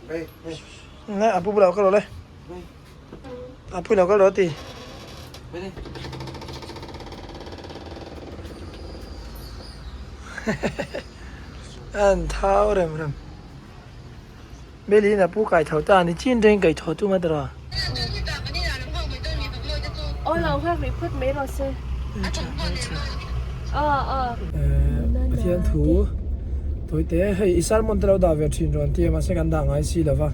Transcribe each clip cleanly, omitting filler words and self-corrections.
Nè, a pu bulah kal rawh le. A pu lo kal rawh ti. An thau rem rem. Beli in a pu kai tho ta ni chin reng kai tho tu ma tara. Aw lo nghak rih phawt mai rawh se. Aw aw. Pathian thu tawite hei i sermon te lo dah ve thin rawn tia mahse kan dah ngai si lova.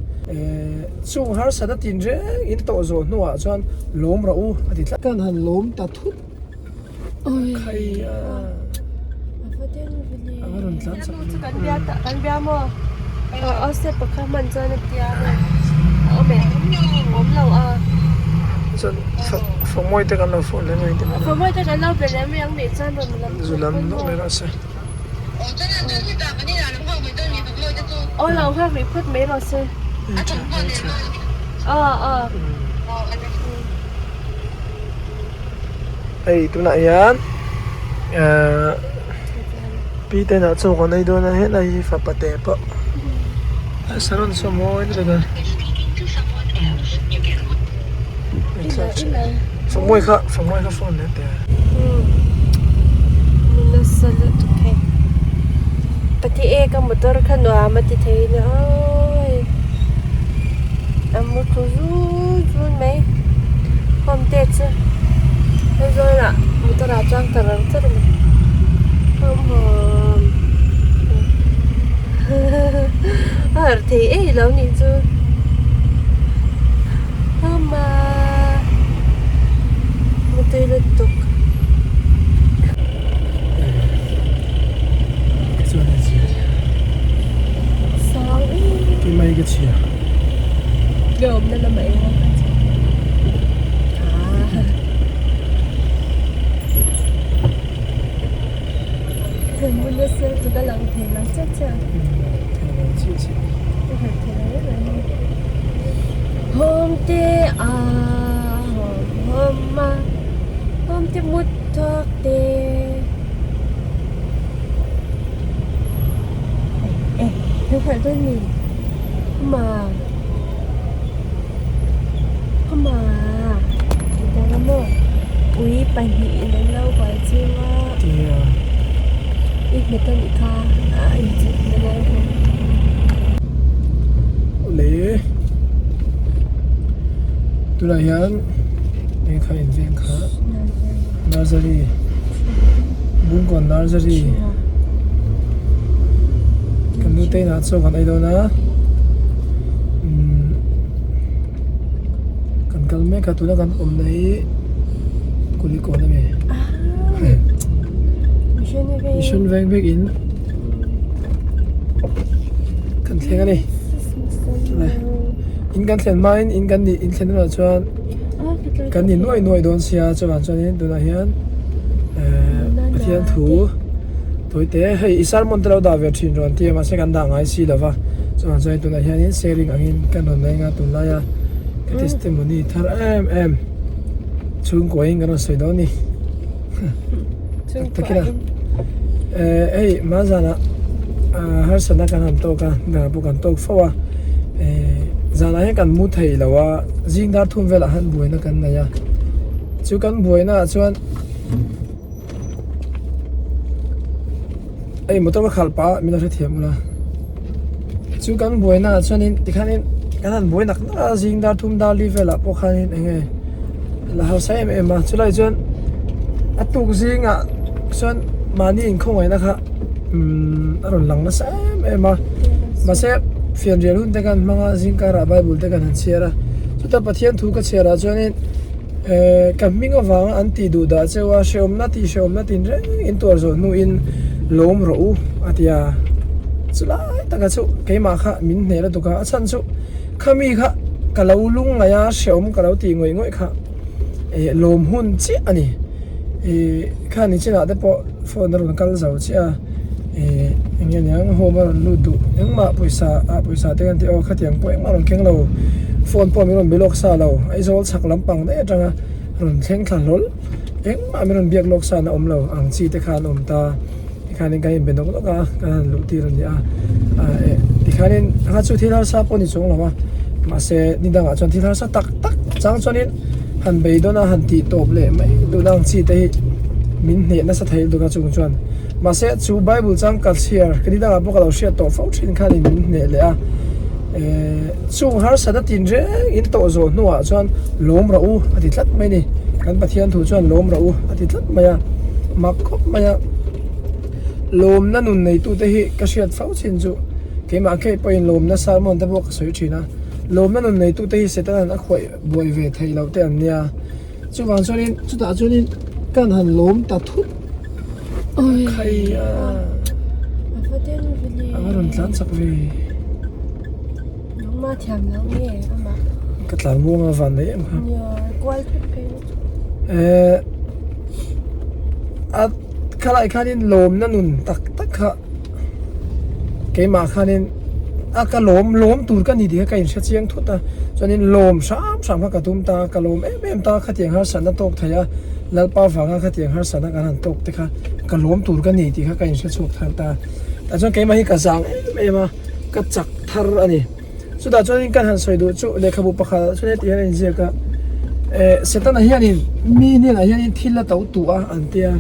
Chung harsat a tin reng in tawh zawh hnuah chuan lawm rawh u a ti tlat. Kan han lawm ta thut khai a. A va rawn tlan chak Chu kan bia ta kan bia maw? Aw step pakhat hman chuan a tia maw? A awm em? Awm lo a. Chuan fawhmawi te kan lo phone leh mai ang ti mai. Fawhmawi te kan lo be leh mai ang nih chuan rawn lam Zu lam nawk mai rawh se. Aw lo nghak rih phawt mai rawh se. Aw aw. Hei tunah hian ehh pi te inah chaw kan ei dawn a helai hi fapa te pawh saron saw mawi lutuk a fawngmawi kha fawngmawi kha phone leh teh nasa lutuk hei pati e ka motor kha nuam a ti thei na awii a mu thu zut zut mai home te chu Aizawl ah motor ah chuan ka rang char mai hawm hawm a harh thei ei lo nih chu hama mutui lutuk. Keimah hi ka chhia. Ka awmna lamah eng ang ka chhia. Hmun nasa chu ka lang thei lo chiah chiah. Thei lo chiah chiah. Ka harh thei lo reng reng. Hawm te a hawm hawm a hawm te mut thawk te. Eh, lo harh dawn ni. Hma. Hma. Tih ang maw? Ui pahnihin an lo buai chiu a. Tia. I hmet a nih kha a inchep na lai kha. Awle. Tunah hian eng kha inveng kha. Nursery Bungkawn Nursery kan nu te inah chaw kan ei dawn a umm kan kal mek a tuna kan awmna hi Kulikawn a ni Mission veng vek in kan thleng a ni in kan thlen hmain in kan nih in thlen hunah chuan. Kan ni nuai nuai dawn sia chuvang chuanin tunah hian ehh Pathian thu tawi te hei i sermon te lo dah ve thin rawn tia mahse kan dah ngai si lova chuvang chuanin tunah hianin sharing angin kan rawn leng a tunlaia ka testimony thar em em chhungkuain kan rawn sawi dawn a ni tak takin a ehh hei hmanzanah ahh harsatna kan han tawk a dangah pawh kan tawk fo a ehh zanah hian kan mu thei lo a. Zing dar thum velah han buaina kan nei a, chu kan buaina ah chuan hei motor ka khalh pah a min lo hrethiam ula chu kan buaina ah chuanin tikhanin kan han buai nak nak a zing dar thum dar li velah pawh khanin eng nge la harsa em em a chulai chuan a tuk zingah chuan mahni inkhawngaihna kha umm a rawn lang nasa em em a mahse fianrial hun te khan hmang a zingkarah bible te kan han chhiar a chuta Pathian thu ka chhiar ah chuanin ehh ka hming avanga an tih duh dah cheu a hrehawmna tih hrehawmna tin reng in tuar zawh hnuin lawm rawh u a ti a chulai taka chu keimah kha min hneh lutuk a a chhan chu khami kha ka lo lungngaih a hrehawm ka lo tih ngawih ngawih kha ehh lawm hun chiah a ni ehh khani chinah te pawh. Phone a rawn kal zo chiah a ih eng nge niang home a rawn lut duh engmah pawisa ah pawisa te kan tih aw khatiang pawh engmah a rawn keng lo phone pawh min rawn be lawk sa lo Aizawl chhak lampang daih atanga rawn thleng thla hlawl engmah min rawn biak lawk sa na awm lo ang chi te khan a awm ta tikhanin kan inbe nawk nawk a kan han luh tir a ni a ah eh. Tikhanin kha chu thil harsa pawh ni chuang lo a, mahse ni dangah chuan thil harsa tak tak chang chuanin han beidawn a han tih tawp leh mai duhna ang chi te hi min hneh nasa thei lutuk a chung chuan. Mahse chu Bible chang ka chhiar ka ni dangah pawh ka lo hriat tawh fo thin khanin min hneh leh a, eh chung harsatna tinreng in tawh zawh hnuah chuan lawm rawh u a ti tlat mai a ni. Kan Pathian thu chuan lawm rawh u a ti tlat mai a, mak khawp mai a. Lawmna nun neitute hi ka hriat fo chin chu keimah ngei pawhin lawmna sermon te pawh ka sawi thin a, lawmna nun neitute hi Setanan a khuaih buai ve thei loh te an nia. Chuvang chuanin chutah chuanin kan han lawm ta thut khai a, a va rawn tlan chak ve. Ka tlan muang a van nei em kha. Eh a. Khalai khanin lawmna nun tak tak kha keimah khanin a ka lawm lawm tur ka ni tih kha ka inhre chiang thut a chuanin lawm hram hram kha ka tum ta a ka lawm em em ta a khatiang harsatna tawk thei a Lalpa vanga khatiang harsatna kan han tawk te kha ka lawm tur ka ni tih kha ka inhre chhuak thar ta a tah chuan keimah hi ka zang em em a ka chak thar a ni. Chutah chuanin kan han sawi duh chu lehkhabu pakhat ah chuan heti hian a inziak a, eh Setana hianin mi hnenah hianin thil a to tuh a an tia,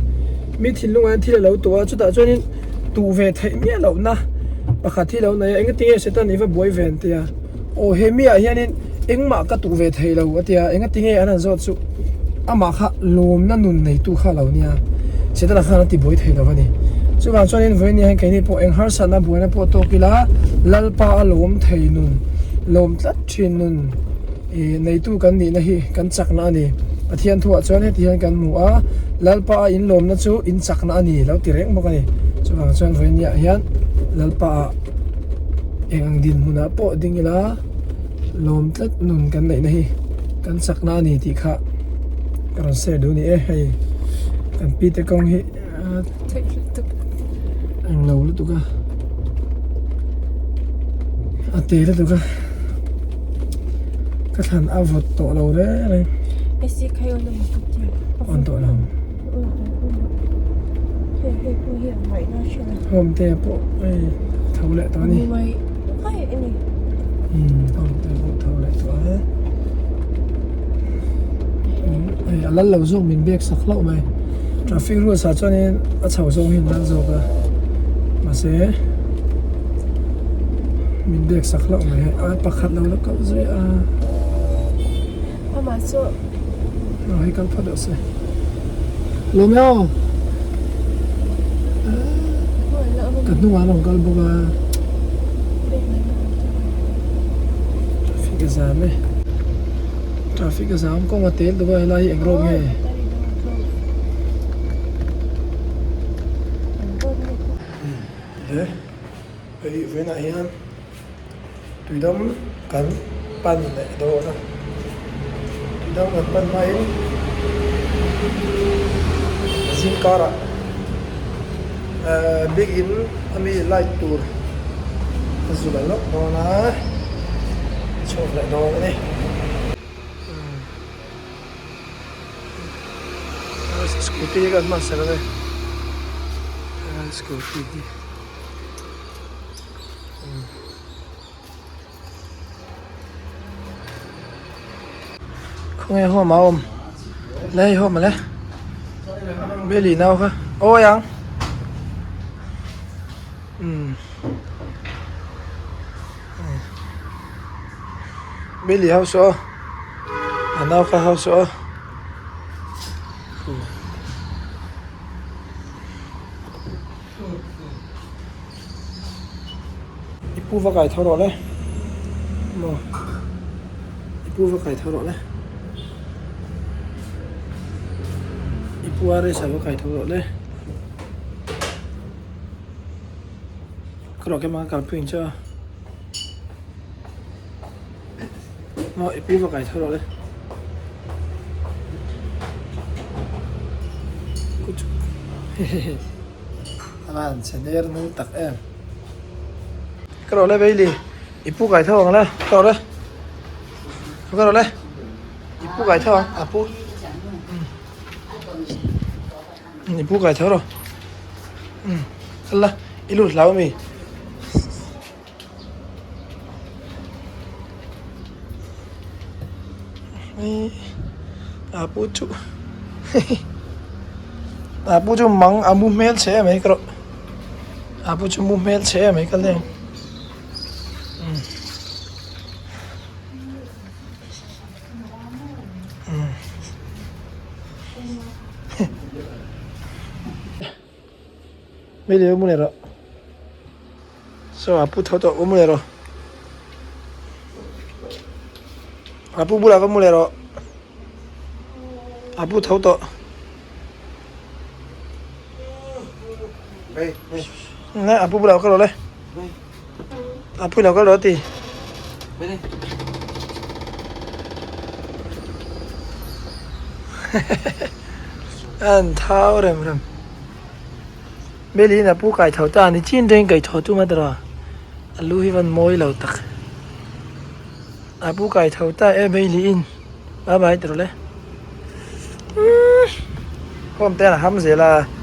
mi thinlungah hian thil a lo tuh a, chutah chuanin tuh ve theih miah lohna pakhat hi a lo nei a, engati nge Setan i va buai ve an tia, aw he miah hianin engmah ka tuh ve thei lo a tia, engati nge an han zawt chu amah kha lawmna nun neitu kha a lo nia, Setana khan a ti buai thei lo a ni. Chuvang chuanin vawiin hian keini pawh eng harsatna buaina pawh tawk ila Lalpa a lawm thei nun, lawm tlat thin nun ih neitu kan nihna hi kan chakna a ni. Pathian thuah chuan heti hian kan hmu a, Lalpa a inlawmna chu in chakna a ni lo ti reng bawk a ni. Chuvang chuan vawiin hian Lalpa ah eng ang dinhmunah pawh ding ila, Lawm tlat nun kan neihna hi kan chakna a ni tih kha ka rawn share duh a ni e hei kan pi te kawng hi eng lo lutuk a a te lutuk a ka thlan a vawt tawh lo reng reng on tawh lo home te pawh hei tho leh tawh a ni. Umm home te pawh tho leh tawh a hei a lal lo zawk min biak sak hlauh mai traffic rules ah chuanin a chho zawng hi an lal zawk a mahse min biak sak hlauh mai hei a pakhat lo la kal zui a. Amah chu Aw hei kal phawt rawh se. Lawm e aw. Ka hnungah an rawn kal bawk a. Traffic a zam e. Traffic a zam kawng a tel duh a helai hi eng rawng nge. Le hei vawiinah hian. Tuidam kan pan leh dawn a, tuidam kan pan hmain zing karah ehh biakin ami light tur a zu leh lawk dawn a, chhuak leh dawn a ni. Scooty hi kan hman sak ang e, scooty hi. Khawnge home a awm le hei home le Billy nau kha awi ang umm Billy ho saw a nau kha ho saw. I pu va kai tho rawh le maw i pu va kai tho rawh le i pu a race ah va kai tho rawh le ka rawh kema ka kalpui ang che a maw i pu va kai tho rawh le. A van chhe ner nung tak em. Ka rawh le Bailey, i pu kai tho ang le, ka rawh le, ka rawh le, i pu kai tho ang, a pu, i pu kai tho rawh, kal la, i lut hlau ami. Apu chu Apu chu mang a mu hmel che mai ka rawh Apu chu mu hmel che mai ka leng Mai leh mu leh rawh Saw Apu tho tawh mu leh rawh Apu bulah va mu leh rawh Apu tho tawh Nè Apu bulah kal rawh le Apu lo kal rawh ti An thau rem rem. Beliin a pu kai tho ta a ni chin reng kai tho tum a tawrh a lu hi van mawi lo tak a pu kai tho ta e Beliin bye bye tawrh le home te an ham zel a.